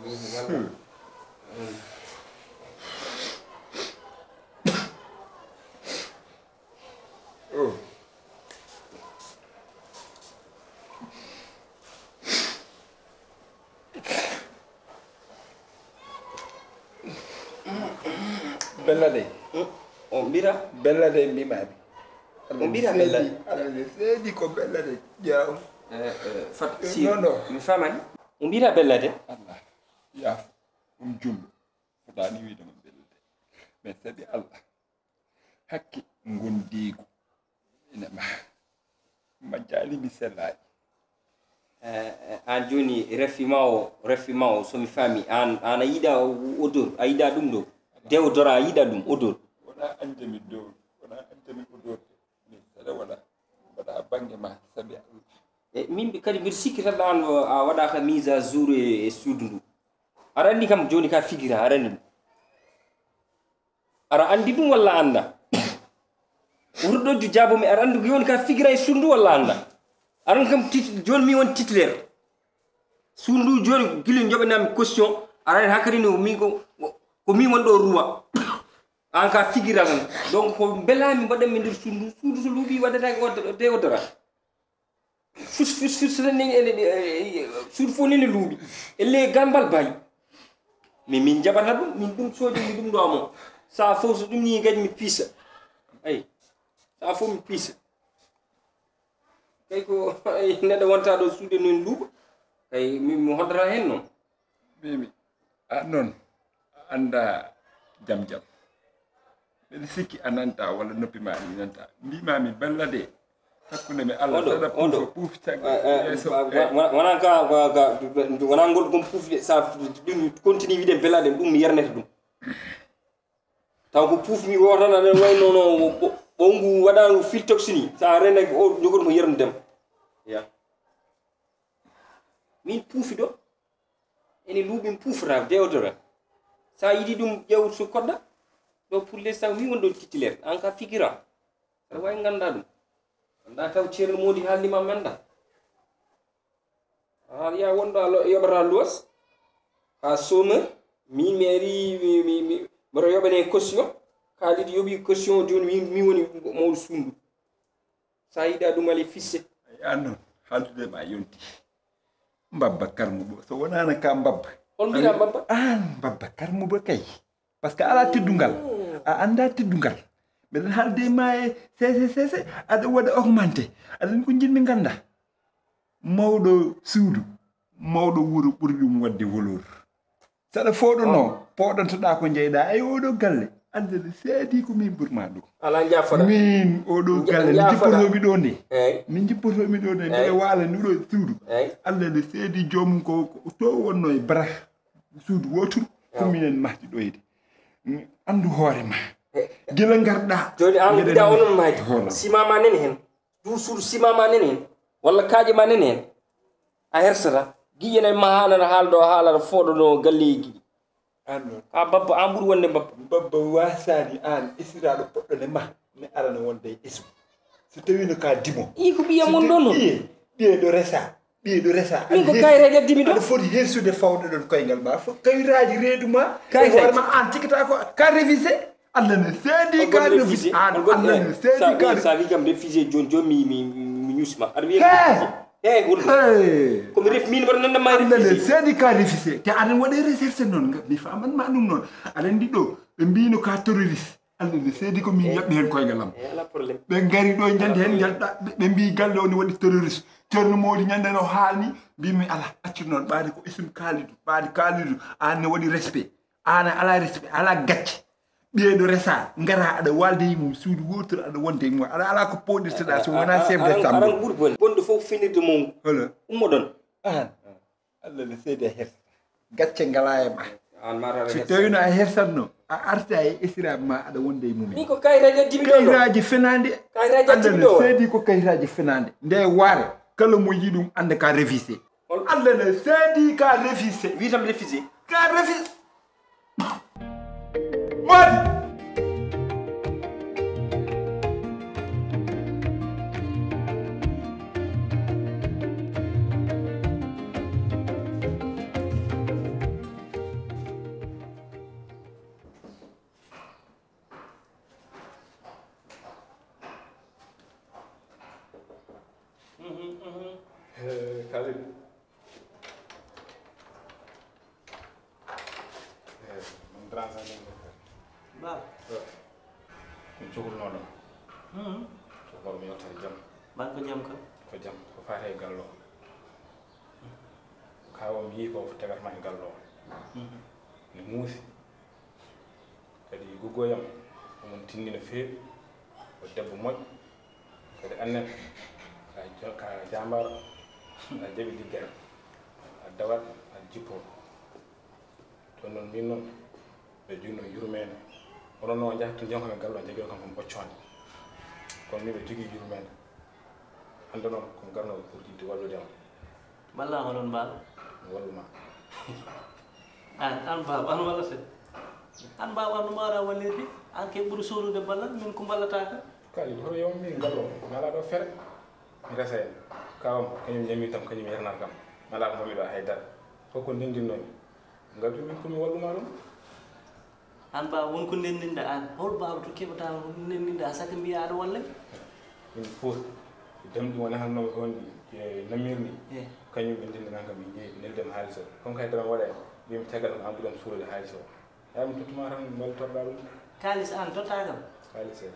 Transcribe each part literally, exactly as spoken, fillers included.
Oh. Bella dey. O mbira. Bella dey mbimaami. O mbira Bella. Alla ne seedi ko Bella dey. Jaaw. Eh, eh, fat si. Non, non. Mi famani. O mbira Bella dey. Allah. Yaafo. Ɗum jumɗo. Fotaani wiide mo Bella dey. Mais sabi Allah. Hakke ngondiigu ina ma majjaali mi sellaani. Eh, eh, aan jooni refi ma o, refi ma o, so mi faami, aan, aan a yiɗa o-, odeur, a yiɗa ɗum ɗo? Déodorant, a yiɗa ɗum, odeur? Wona añde mi dow, wona añde mi odeur de. Min saɗa waɗa, waɗa bannge ma, sabi Allah. E min mbi-, kadi mbiɗa sikki tan aan o, a waɗaaka mise à jour e, e suudu ndu. Aɗa anndi kam jooni ka figira, aɗa anndi ɗum. Aɗa anndi ɗum walla annda? Wurɗo ju jaabo mi, aɗa anndi ko yoni ka figira e suudu walla annda? Aɗa anndi kam tit-, jooni mi woni titulaire. Suudu jooni gila joɓanami caution, aɗa anndi hakkadi no mi ko, ko mi woni ɗo ruwa. Aan ka figira tan. Donc ko mbelami mbaɗanmi nder suudu, suudu so luuɓi waɗata ko odora, déodorant. Fus, fus, fus, tan nani ene, eh, suudu fof nani luuɓi. Elle gambal bayi. Mais min jaɓata ɗum, min ɗum soodi mi ɗum ɗo amo. Sa fof so ɗum ni gaji mi piisa. Ay. Sa fof mi piisa. Kay ko, ay, neɗɗo wonta ɗo suude noon luuɓa. Kay mi, mi hoddata heen noon. Mimi, a noon, a annda jam jam. Mbeɗa sikki a nanta walla noppi ma ɗi nanta. Mbimami Bella de, hakkunde mi Allah, oɗo, saɗa puufa, oɗo. Puuf caggal, eh, eh, yeeso, wa-, eh. Wa-, wona ka, ka, ka, wona ngol ɗum puufde, sa ɗum continue wiide Bella de, ɗum mi yernete ɗum. Taw ko puuf mi woo tan, aɗa wayi no, no, ɓo-, ɓowngu waɗaangu filtox ni, sa renake o, jogoto mo yernudema. Ya. Min puufi ɗo. Ene luuɓi mi puufata déodorant. Sa yiɗi ɗum ƴeew so koɗɗa. Ɗo pour l'instant mi woni ɗo titulaire. An ka figurant. Aɗa wawi ganda ɗum. Ganda taw Ceerno Modi haalnima mi anda. A ya wonɗo a lo-, yoɓata luwas. Ha chômeur. Min mi ari mi, mi, mi, mboɗo yoɓane caution. Khalid yoɓi caution joni mi, mi woni mawɗo sundu. Sa yiɗa ɗum ale fisse. Ay, an noon, haaldude ma yonti. Mbabba karmuɗo, so wonano ka mbabba. Hol mbiɗa mbabba? An mbabba karmuɗo kay. Parce que ala teddungal. Oh. A anda teddungal. Mbeɗen haalde ma e sese, sese, aɗa waɗa augmenté. Aɗa ko jinmi ganda. Mawɗo suudu, mawɗo wuro ɓuri ɗum waɗde valeur. Saɗa fooɗo no, pooɗontoɗa ko jeyɗa e oɗo galle. Aljana seedi ko min ɓurma ɗum. Ala jafara. Min oɗo galle, mi jippotomi ɗo nde. Eyyi. Min jippotomi ɗo nde, mbeɗa waala ni ɗo e suudu. Eyyi. Aljana seedi joomum ko, ko to wonno e bara. Suudu wootoru, ko minen mahdi ɗo e de. Mm, andu hoore ma. Eyyi. Gila ngarɗa. Joni an mbiɗa onon mahdi. Hoore. Sima ma nen hen. Toujours sima ma nen hen, walla kaaƴe ma nen hen, a hersata. Giƴen e ma haanata haaldo, haalata fooɗono galleeji ɗi. An noon. Ka babba, an ɓuri wonde babba. Babba wasani an, esiraɗo poɗɗo ne ma, ne arana wonde e esum. So tawino ka dimo. I ko ɓiya mon ɗon no? Ɓiye, ɓiye ɗo resa, ɓiye ɗo resa. Min ko kayitaji addimi ɗo. Aɗa foti hersude fawɗo ɗon koyngal ma. Fo-, kayitaji reedu ma, e hoore ma an tikata ko, ka révisé. Allah ne seedi ka refusé. An, Allah ne seedi ka refusé. Sa wi kam refusé joni, joni mi, mi, mi, mi ñusma. Aɗa wiya refusé. Hey, hol. Hey. Ko mi ref-, min mbaɗa nanda ma refusé. Allah ne seedi ka refusé. Te aɗa waɗa recherche noon, nga-, mi faman ma ɗum noon. Aɗa anndi ɗo, ɓe mbino ka terroriste. Allah ne seedi ko min yaɓɓi heen koyngal am. Eh, ala problème. Ɓe ngari ɗo, jandi heen, jalɗa, ɓe, ɓe mbi galle o ne waɗi terroriste. Ceerno Mawdi ñande no haalni, mbimi, "Ala, accu noon, ɓaade ko isum Kaalidu, ɓaade Kaalidu, an ne waɗi respect." An a ala respect, a ala gacce. Ɓiyeɗo resa, ngara aɗa walde e mum, suudu wootoru aɗa wonde e mum. Aɗa ala ko poɗirtoɗa so wona chef de chambre. Aran ɓuri bon-, bonde fof finirde mum. Holo. Ummoɗon. An. Allah ne seedi a hersata. Gacce ngala e ma. An ma tara. So tawino a hersatno, a arta e esiraɓe ma aɗa wonde e mum. Min ko kayitaji addimi ɗo. Kayitaji fenande. Kayitaji addimi ɗo. Allah ne seedi ko kayitaji fenande. Nde waare, kala mo yi ɗum anda ka refusé. Hol Allah ne seedi ka refusé. Wi tan refusé. Ka refusé. Modi. Ba. Min cukalnooɗo. Hmm. Cukalnooɗo mi yewtere jam. Ba ko jam ka? Ko jam. Ko faati e gallo. Kaawa mi yii ko tegatma e gallo. Hmm. Ne muusi. Kadi goggoyam, omon tinni no feewi. O debbo moƴƴo. Kadi annen, ka jo-, ka jambaaro, a jaɓi liggere. A dawat, a jippo. Ɗon noon, min noon, ɓe jogino yurmeende. Onon noon, on njahata to njaha kam e galle, on jaggi on kam ko ɓoccoonde. Kono min ɓe jogii yurmeende. Hannde noon, ko mi garno pour yiɗde wallude on. Balla hono on mbaɗa? Mi wallu ma. An, an baaba, an wallata. An baaba, an no mbaɗa wallirde? An kay ɓuri sohlude ballal, min ko mballata ka? Kadi, hoto yom min galle on. Mi alaa ɗo fere. Mi resa en. Kawam, kañum ñami kam, kañum yarnata kam. Mi alaa ko mbaɗmi ɗo hay dara. Fof ko ndendinnomi. Ngartu min pour mi wallu ma ɗum. An baaba, won ko ndenndinɗa an. Hol baaba to keɓata ko ndenndinɗa, saka mbiya aɗa walla? Min fof, damɗi wona hannoo on e namirni. Eh. Kañum ɓe ndenndi nan kam, ɓe njeeyi, ɓe neldi am haalis o. Comme kay dara mi waɗa en, mbimi caggal ɗum an ɓuri am suuɗude haalis o. Yaa mi tottuma tan, mi wallitorɗa ɗum. Kaalis an totta kam? Kaalis en.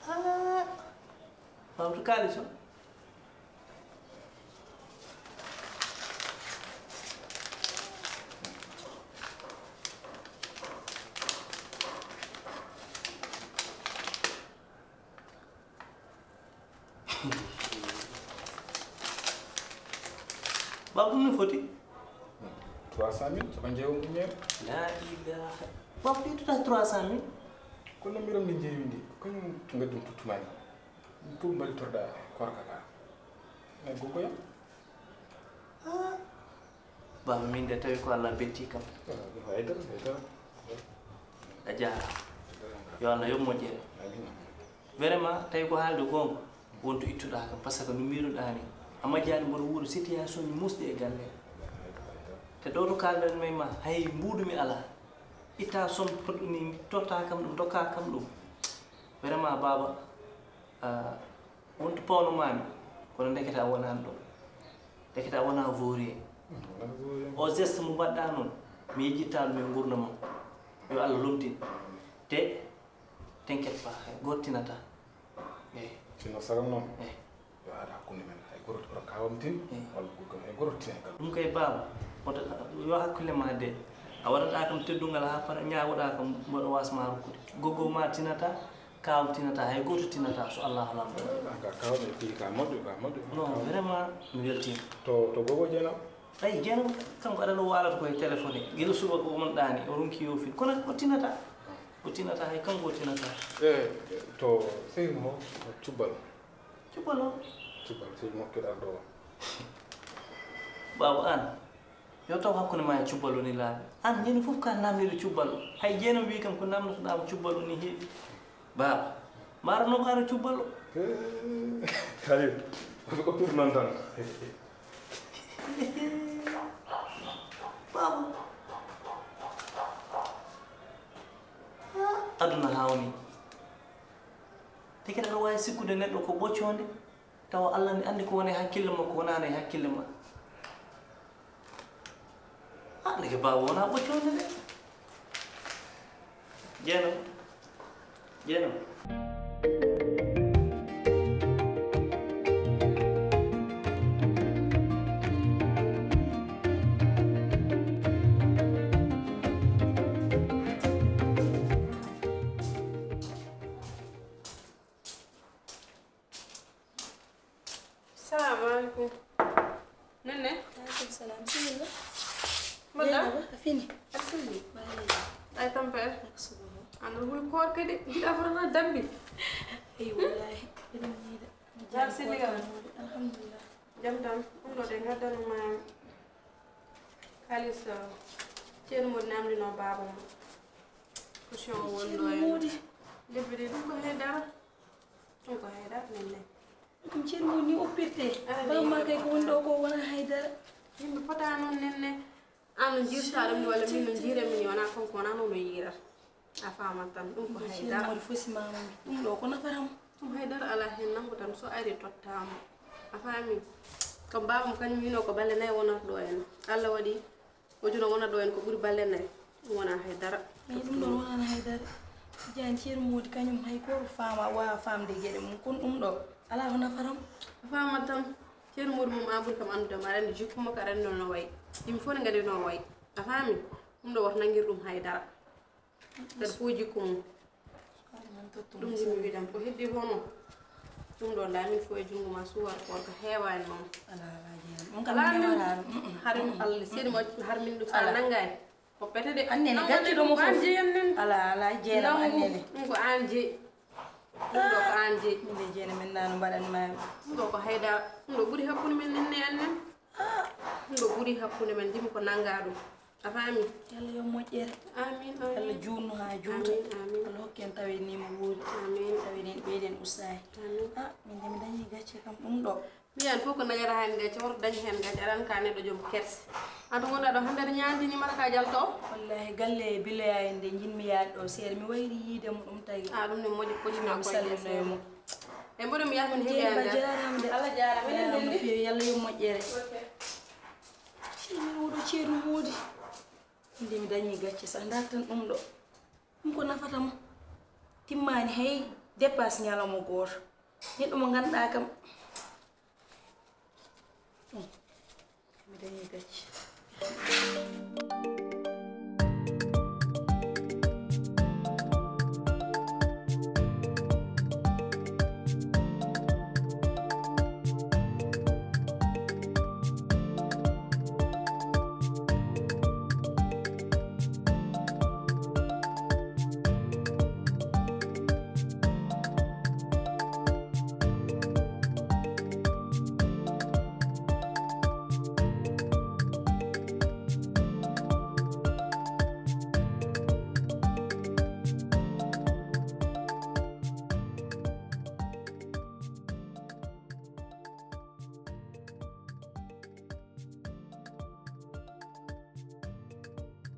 Ah. Baaba to kaalis o. Baaba, ɗum no foti? Trois cent mille, so ko jeewo muññere. La ilaha. Baaba, ɗi totta trois cent mille? Kono miram ndi jeewi ndi, ko kañum ngaddi ɗum tottumani. Ɗum fof mballitorɗa korka ka. Ay, goggoyam. Ah. Baaba, min de tawi ko Allah betti kam. Ah, hay dara, hay dara. A jaaraama. Yo Allah yoɓ moƴƴere. Amiin. Vraiment, tawi ko haalde goonga, won to ittuɗaa kam, parce que no mbiiruɗaa ni, a majjaani mboɗo wuuro situation ji muusɗi e galle. Te ɗo to kaaldanmi ma, hay mbuuɗu mi alaa. Itta somme poɗɗo ni, totta kam ɗum, dokka kam ɗum. Vraiment, baaba, ah, won to pawnomaami, kono ndekete a wonaani ɗo. Ndekete a wonaa vaurien. O geste mo mbaɗɗaa noon, mi yejjittaano mi e nguurndam am. Yo Allah lomtin. Te, t'inquiète pas, hay gooto tinataa. Eey. Sinno salam noon, eey, yo aada hakkunde men. Hay gooto, gooto kaawam tin, eey, walla goggam, hay gooto tina e galle. Ɗum kay baaba, woto, yo hakkille ma de. A waɗataa kam teddungal haa para, ñaagoɗaa kam mboɗo waas ma rokkude. Goggo ma tinataa, kaawam tinataa, hay gooto tinataa so Allaahu Laamɗo. Ah, ka kaawam e fii ka moƴƴo, ka moƴƴo. Non, vraiment, mi weltiima. To, to Gogo Jeynaba? Ay, Jeynaba, kanko aɗa no waalata ko e téléphone. Gila subaka o mon ɗaani, o ronki yoofin. Kono o tinataa. O tinataa, hay kanko o tinataa. Eh, to sehil mo, Cubbal. Cubbal o? Cubbal, sehil mo keɗal ɗo. Baaba an, yo taw hakkunde ma e Cubbal o ni laaɓi. An, ñande fof ka namnide Cubbal o. Hay Jeynaba wi kam ko namnotoɗaa mo Cubbal o ni heewi. Baaba, mbaɗatnoo ko hara Cubbal o. Eh, Khalil, ko ɗum noon tan. Baaba. Ah, aduna haawnii. Te kadi aɗa waawi sikkude neɗɗo ko ɓoccoonde, tawa Allah ne anndi ko woni e hakkille makko, wonaano e hakkille ma. Ah, ndeke baaba wonaa ɓoccoonde de. Jeynaba. Jeynaba. Salamu aleykum. Nenne? Aleykum salam. Bisimilla. Mbaɗɗa? Jeynaba, a fini? A fini. Ɓaale. Ay, tampere. Ak suba. Ano hul koor kadi, jiɗa fotata dambi. Eyi, wallahi. Eɗen ñiiɗa. Jar Sili kam. Alhamdulillah. Jam tan. Ɗum ɗo de ngaddanuma kalis, uh, ceerno mo namdino baaba mo. Ko show wonɗo e. Ceerno Moodi. Debbi de ɗum ko hay dara. Ɗum ko hay dara, nenne. Ɗum ceerno ni oppirte. Ah, bamma kay ko woni ɗo ko wona haydara. Yimɓe pota noon nenne. An no jiirta ɗum ni walla min no jiira min ni wona kanko wona noon no yiirata. A faamat tan ɗum ko haydara. Ceerno Mori fosi mama mi. Ɗum ɗo ko nafatam. Ɗum haydara ala hen nangu tan so ari tottamo. A faami. Kam baaba mo kañum hino ko balle nayi wonata ɗo en. Allah waɗi o juno wona ɗo en ko ɓuri balle nayi. Ɗum wonaa hay dara. Ay, ɗum ɗon wonana haydara. Jani ceeru moodi kañum hay gooto faama, waawa faamde geɗe mum. Kono ɗum ɗo alaa ko nafatam. A faamat tan. Ceeru moodi mum, a ɓuri kam anndude mo, aɗa anndi jikku makko, aɗa anndi no wayi. Yimɓe fof ne nganndi no wayi. A faami? Ɗum ɗo woto nanngir ɗum hay dara. Kadi fof jikku mum. Ɗum njimi wiɗam ko heddi fof noon. Ɗum ɗo ndaa min fof e junngo ma suwar koor ko heewaani noon. Alaa, alaa jeeram. Ɗum kam alaa min newata ɗum. Hari ɗum Allah seeɗi mo har min ɗum sa nanngaani. Ko pete de. Annene gaccuɗo mo fof. An jeyi annen. Alaa, alaa jeeram annene. Ɗum ko an jeyi. Ɗum ɗo ko an jeyi. Min de jeene min nano mbaɗan mami. Ɗum ɗo ko haydara. Ɗum ɗo ɓuri hakkunde men nen ne annen. Ɗum ɗo ɓuri hakkunde men, jimi ko nannga ɗum. A faami? Yalla yo moƴƴere. Amin, amin. Yalla juutnu haa juuta. Amin, amin. Yalla hokken tawe ni mo wuuri. Amin. Tawe ni ɓeyden usaay. Amin. Ah, min de mi dañi gacce kam ɗum ɗo. Mbiyan fof ko dañata heen gacce, woto dañi heen gacce, aɗa anndi ka neɗɗo joom kerse. An to ngonɗa ɗo hannde aɗa ñaandini mata ka jalto. Wallahi galle e biloya en de jinmi yaade ɗo seeɗa mi wayri yiide mo ɗum tagi. Ah, ɗum ne moƴƴi potina mi salminoy mo. E mboɗo mi yahmin heɓi an. Jeeri ba jaaraama de. Allah jaaraama. Enen jaaraama no feewi, yalla yo moƴƴere. Ceerno oɗo ceerno moodi. Nde mi dañi gacce sax ndartan ɗum ɗo. Ɗum ko nafata mo. Timmaani hay dépasse ñalawma gooto. Neɗɗo mo ngannduɗaa kam. Mi dañi gacce.